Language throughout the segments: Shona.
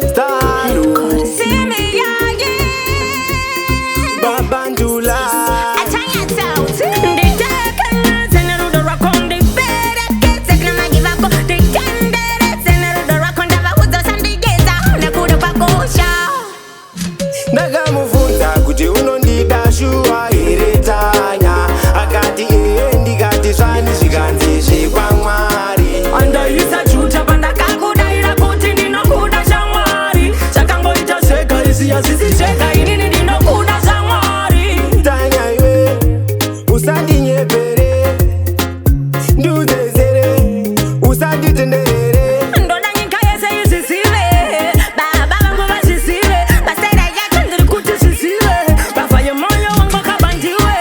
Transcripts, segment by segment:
Stalo. Babandula. Ndakamubvunza kuti unondida shuwa here Tanya, akati ehe, ndikati zvani, zvikanzi zvekwamwari. Andaisa juta pandakakudayira kuti ndinokuda shamwari. Chakangoita zvega izvi hazvisi zvega, inini ndinokuda shamwari. Tanya iwe, usandinyepere, ndiudzezere, usanditenderere. Ndoda nyika yese izvizive, baba vangu vazvizive, pasera yako ndiri kuti zvizive, bavha yemoyo wangu kabandiwe.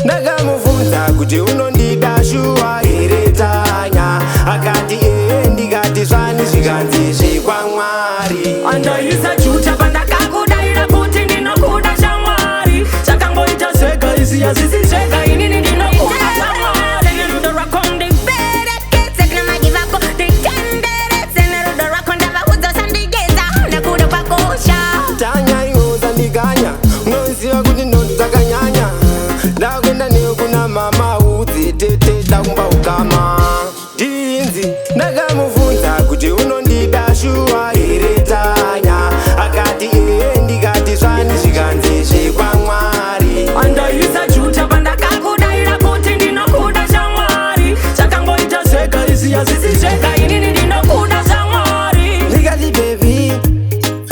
Ndakamubvunza kuti unondida shuwa here Tanya, akati ehe, ndikati zvani, zvikanzi zvekwamwari. Andaisa juta pandakakudayira kuti ndinokuda shamwari. Chakangoita zvega izvi hazvisi zvega, inini ndinokuda shamwari. Rudo rwako ndiperekedze kuna mai vako, nditenderetse nerudo rwako, ndavaudza usandigeza nekuda kwakosha. Tanya iwe, usandiganya, unoziva kuti ndondo dzakanyanya. Ndakuenda newe kuna mama, udze tete, dakumba ukama ndinzi. Ndakamubvunza kuti unondida shuwa here Tanya, akati ehe, ndikati zvani, zvikanzi zvekwamwari. Andaisa juta pandakakudayira kuti ndinokuda shamwari. Chakangoita zvega izvi hazvisi zvega, inini ndinokuda shamwari. Ndikati baby,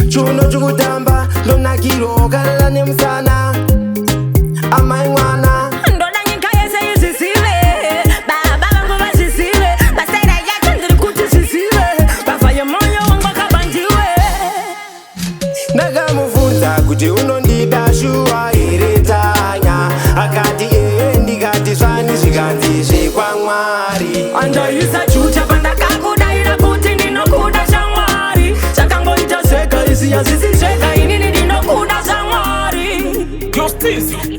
chiuno chikutamba, ndonakirwa ukarara nemusana amai mwana. Ndoda nyika yese izvizive, baba vangu vazvizive, pasera yako ndiri kuti zvizive, bavha yemoyo wangu akabandiwe. Ndakamubvunza kuti unondida shuwa here Tanya, akati ehe, ndikati zvani, zvikanzi zvekwamwari. Andaisa juta pandakakudayira kuti ndinokuda shamwari. Chakangoita zvega izvi hazvisi zvega, inini ndinokuda shamwari. Justice.